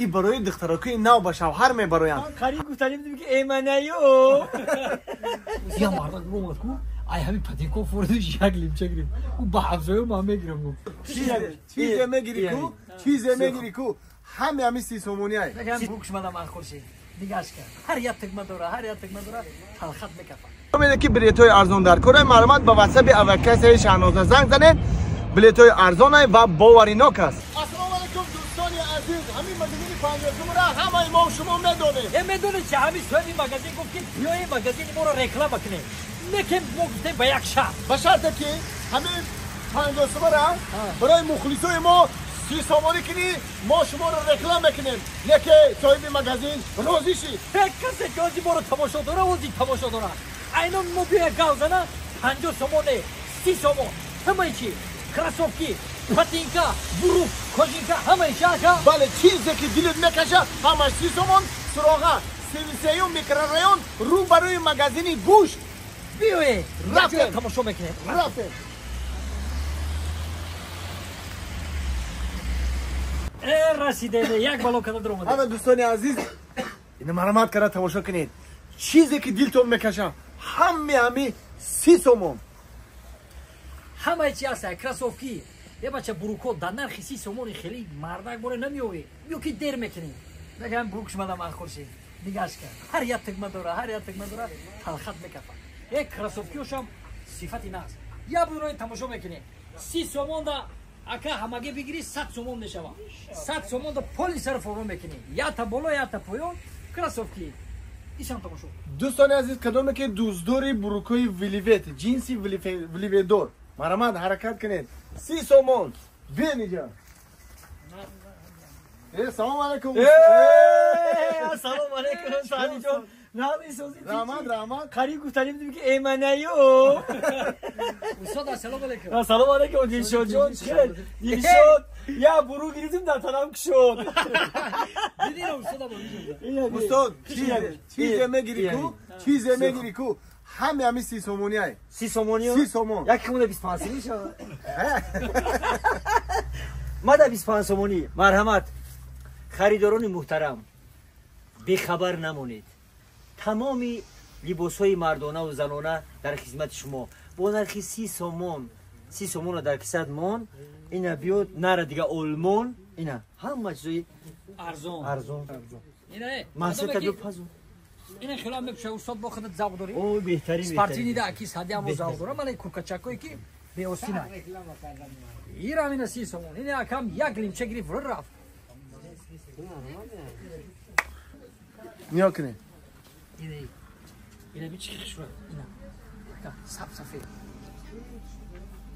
И барои духтаракои нав ба шавҳар мебароянд. Қариб гуфтанем ки эманаю. Я мардак омад ку, ай ҳамин патинко фурдиш як лимча гирифт. Ӯ ба ҳамсоё ман мегирам гуфт. Чизе мегири ку, чизе мегири ку, ҳаме ҳами 30 сомонӣ ай. Букш мадам анхуршид. Дигаш кар. Ҳар як тигма дора, ҳар як тигма дора, талхат мекафа. Умеде ки билетҳои арзон дар кор, марҳамат ба ватсапи аввалкассаи Шаҳноза занг занед. Билетҳои арзон ай ва боваринок аст. Ассалому алайкум дӯстони азиз, ҳамин магазини 50 сомона ҳамаи мо шумо медонед. Медонед чи ҳамин соҳиби магазин гуфт ки биёем магазини моро реклама кунем. Лекин мо гуфтем ба як шарт. Ба шарте ки ҳамин 50 сомона барои мухлисои мо 30 сомонӣ кунӣ, мо шуморо реклама мекунем. Лекин соҳиби магазин розӣ шид. Касе ки ози моро тамошо дора, ози тамошо дора. Айнан мо биёя гав зана 50 сомоне, 30 сомон, ҳамаи чи кроссовки, ботинка, бурук, кожинка, ҳамаи чи ака. Бале, чизе ки дилет мекаша, ҳамаш 30 сомон. Суроға 33 микрорайон, рӯ ба рӯи магазини гӯшт. Биёед, рафтем, тамошо мекунем. Рафтем. Расидем, як бало када даромадем. Ҳама дӯстони азиз, ина марҳамат карда тамошо кунед. Чизе ки дилтон мекаша, ҳаме ҳами 30 сомон. Ҳамаи чи ҳаст, кроссовки. Е бача буруко дар нархи 30 сомони хеле мардак боре намеёвӣ. Ё ки дер мекунем. Мегӯям бурукш мадам анхуршид. Дигаш кар. Ҳар як тигма дора, ҳар як тигма дора, талхат мекафа. Е кроссовкиошам сифати нағз. Я бурои тамошо мекунем. 30 сомон да ака ҳамаге бигирӣ 100 сомон мешава. 100 сомон да поли сар форма мекунӣ. Ята боло, ята поён, кроссовки. Ишам тамошо. Дӯстони азиз, кадоме ки дӯстдори бурукҳои виливет, ҷинси виливетдор, марҳамат ҳаракат кунед. 30 сомон. Биён инҷа. Салом алайкум. Салом алайкум, Саҳниҷон. Раҳмат, раҳмат. Қариб гуфтанем ки эманаю. Устод, ассалому алайкум. Ассалому алайкум, Дилшодҷон. Дилшод, я бурук гирифтем, дар танам кушод. Дидин устод, устод, чизе мегири ку, чизе мегири ку, ҳаме ҳами 30 сомонӣ ай. 30 сомонӣ? 30 сомон. Яке хунда 25 сомонӣ шава. Мада 25 сомонӣ. Марҳамат. Харидорони муҳтарам, бехабар намонед. Тамоми либосҳои мардонаву занона дар хизмати шумо бо нархи 30 сомон. 30 сомонро дар кисат мон, ина биёд нара дига олмон, ина ҳама чизои арзон. Арзон. Ина масата ду пазу. Ина хело мепша устод бо худат завқ дорӣ? О, беҳтарин. Спортивни да аки сади ҳамо завқ дора, мана куркачакое ки беостина. Ирам ина 30 сомон. Ина акам як лимча гирифт рафт. Нигоҳ кунед. Ина би чӣ хушро? Ина. Саб сафед.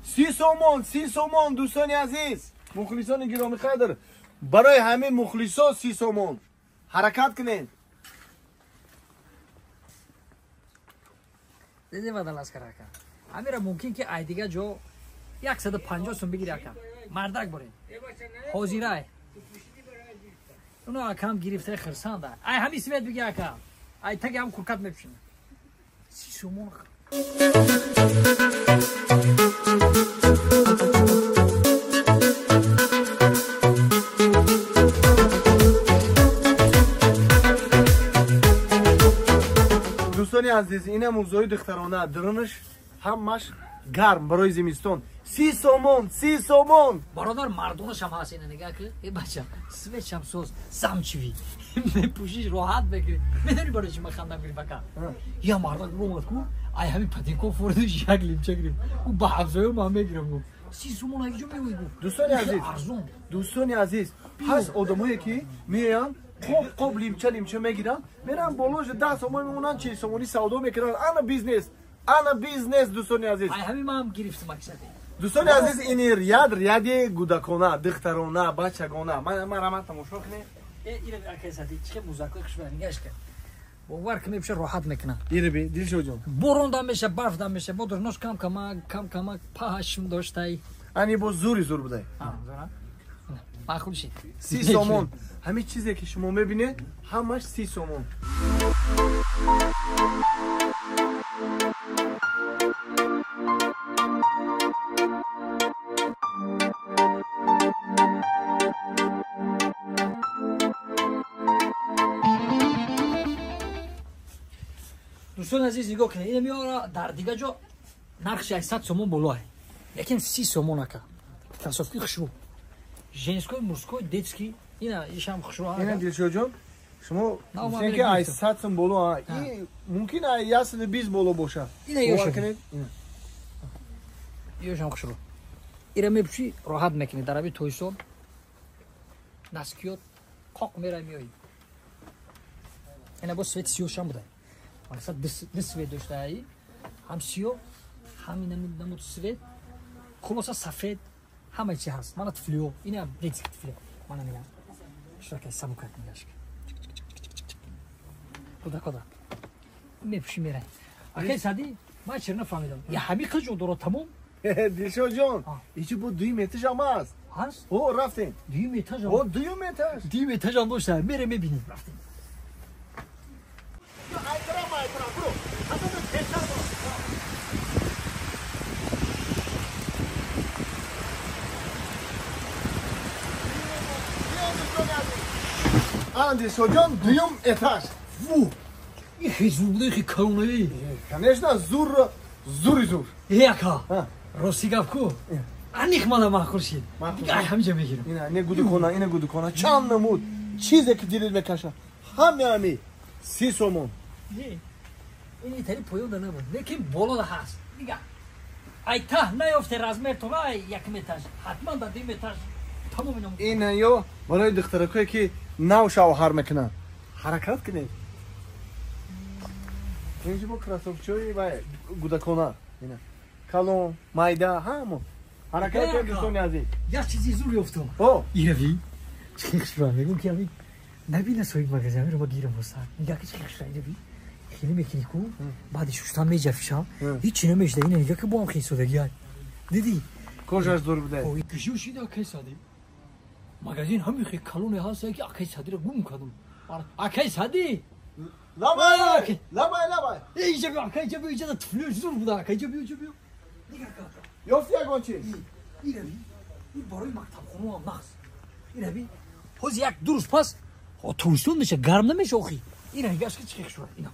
30 сомон, 30 сомон дӯстони азиз, мухлисони гиромӣ қадр, барои ҳамин мухлисо 30 сомон. Ҳаракат кунед. Диди бадалас карака. Ҳамира мумкин ки ай дига ҷо 150 сом бигири ака. Мардак боред. Ҳозирай. Уно акам гирифта хирсанда. Ай ҳами свет биги ака. Ай таги ҳам куркат мепӯшина. 30 сомон. Дӯстони азиз, ина мӯзои духтарона, дарунаш ҳамаш гарм барои зимистон. 30 сомон, 30 сомон. Бародар, мардонашам ҳаст, ина нигаҳ ки. Э бача, светшам соз, замчиви. Мепӯшиш роҳат мегирӣ. Медонӣ барои чӣ ман хандам гирифт ака? Я мардак омад ку, ай ҳамин патинко фурдиш як лимча гирифт. Ӯ ба ҳамсоё ман мегирам гуфт. 30 сомон ай ҷо меоӣ гуфт. Дӯстони азиз, арзон. Дӯстони азиз, ҳаст одамое ки меоянд, қоб қоб лимча лимча мегиранд, меранд болош 10 сомон мемонанд, 40 сомонӣ савдо мекунанд. Ана бизнес, ана бизнес дӯстони азиз. Ай ҳамин ман гирифтам аксари. Дӯстони азиз, ин ряд ряди гудакона, духтарона, бачагона. Ман марҳамат тамошо кунед. Ира акай сади чӣ музакои хушбахт нигаш кар. Бовар ки мепша роҳат мекунам. Ира би Дилшодҷон. Борон дам меша, барф дам меша, бодор нош кам кама, кам кама пашм доштай. Ани бо зури зур будай. Зура. Маъқул шид. 30 сомон. Ҳамин чизе ки шумо мебинед, ҳамаш 30 сомон. Дӯстони азиз, нигоҳ кунед, ина меора дар дига ҷо нархи 600 сомон болоа, лекин 30 сомон ака. Кроссовки хушрӯ, женской, мужской, детский, ина ишам хушрӯ. Ина Дилшодҷон, шумо гуфтем ки 600 сом боло, ин мумкин 120 боло бошад. Ина ёша, ёшам хушрӯ. Ира мепӯшӣ, роҳат мекунӣ дар аби тойсон, наскиёт қоқ мерай меоӣ. Ина бо свет сиёшам буда. Мақсад ду свет доштаи, ҳам сиё, ҳам намуд свет, хулоса сафед, ҳама чи ҳаст. Мана тифлиё, ина детский тифлиё. Мана мегам. Шурака сабукак мегашк. Куда куда. Мепӯшӣ мерай. Акай Сади, ман чиро нафаҳмидам. Я ҳамин қиҷо дорад тамом? Дилшодҷон, ичи бо дуюм этажам ҳаст. Ҳаст? О, рафтем. Дуюм этажам. О, дуюм этаж. Дуюм этажам дошта, мерем мебинем. Рафтем. Ана Дилшодҷон, дуюм этаж. Ву! И хел зур буда, хел калонаи. Конечно, зур, зури зур. Э, ака. Рости гап ку? Аниқ мана маъқул шид. Ай ҳамиҷа мегирам. Ина, не гудукона, ина гудукона. Чанд намуд чизе ки дилит мекаша. Ҳаме ҳами 30 сомон. Ин итали поёнда набуд, лекин болода ҳаст. Нига. Ай таҳ наёфте размер то ай якум этаж. Ҳатман дар дуюм этаж тамоми намуд. Ина ё барои духтаракое ки нав шавҳар мекунанд. Ҳаракат кунед. Инҷо бо кроссовчаи ва гудакона. Ина. Калон, майда, ҳамо. Ҳаракат кунед дӯстони азиз. Як чизи зур ёфтам. О, ирави. Чӣ хушра, мегӯм ки ами набина соҳиби магазин амиро ма гирам боса. Нигаҳ ки чӣ хушра ирави. Хеле мекунӣ ку, баъди шуштан меҷафишам. Ҳичи намешда, ина нигаҳ ки бо ҳам хел содагӣ ай. Дидӣ? Кожаш зур буда. О, кишиё шида акай Сади. Магазин ҳамин хел калоне ҳаст, ки акай Садиро гум кардам. Акай Сади! Лабай, лабай, лабай. Эй, иҷа биё, акай иҷа биё, иҷа туфлиёш зур буда, акай иҷа биё, иҷа биё. Нигаҳ ка. Ёфти ягон чиз? Ирави, ин барои мактабхонаам нақс. Ирави, ҳози як ду рӯз пас тобистон меша, гарм намеша охи. Ина ҳигаш ки чӣ хел шуд? Ина.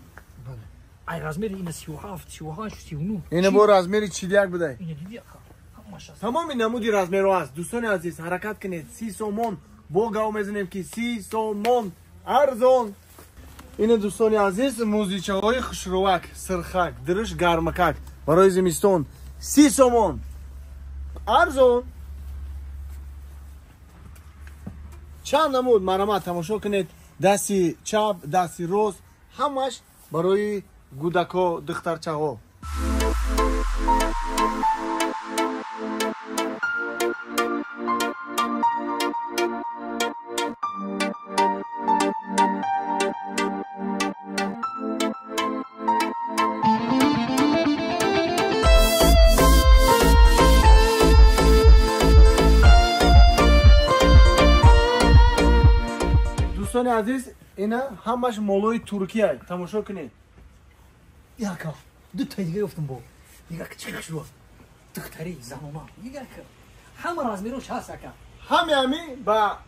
Ай размери ина 37, 38, 39. Ина бо размери 41 будай. Ина диди ака. Ҳамаш аст. Тамоми намуди размерҳо аст. Дӯстони азиз, ҳаракат кунед. 30 сомон бо гав мезанем ки 30 сомон арзон. Ина дӯстони азиз, мӯзичаҳои хушрӯвак, сирхак, дириш гармакак барои зимистон 30 сомон. Арзон. Чанд намуд марамат тамошо кунед. Дасти чап, дасти рост, ҳамаш барои гудако, духтарчаҳо. Дӯстони азиз, ина ҳамаш молои Туркия. Тамошо кунед. Яка, ду таи дига ёфтам бо. Нигаҳ ки чӣ хушрӯ. Духтари, занона. Нигаҳ ки ҳама размерош ҳаст ака. Ҳами ҳами ба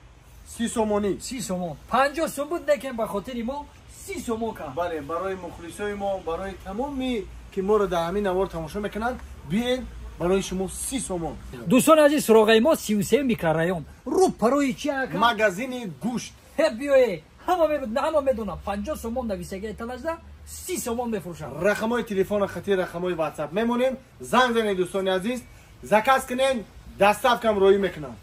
30 сомонӣ. 30 сомон. 50 сом буд, лекин ба хотири мо 30 сомон ка. Бале, барои мухлисои мо, барои тамоми ки моро дар ҳамин навор тамошо мекунанд, биен барои шумо 30 сомон. Дӯстони азиз, суроғаи мо 33 микрорайон. Рӯ парои чи ака? Магазини гӯшт. Ҳе биёе, ҳама медонам. 50 сомон нависагии талажда 30 сомон мефурӯшам. Рақамҳои телефона хати рақамҳои WhatsApp мемонем. Занг занед дӯстони азиз, заказ кунед, доставкам роӣ мекунам.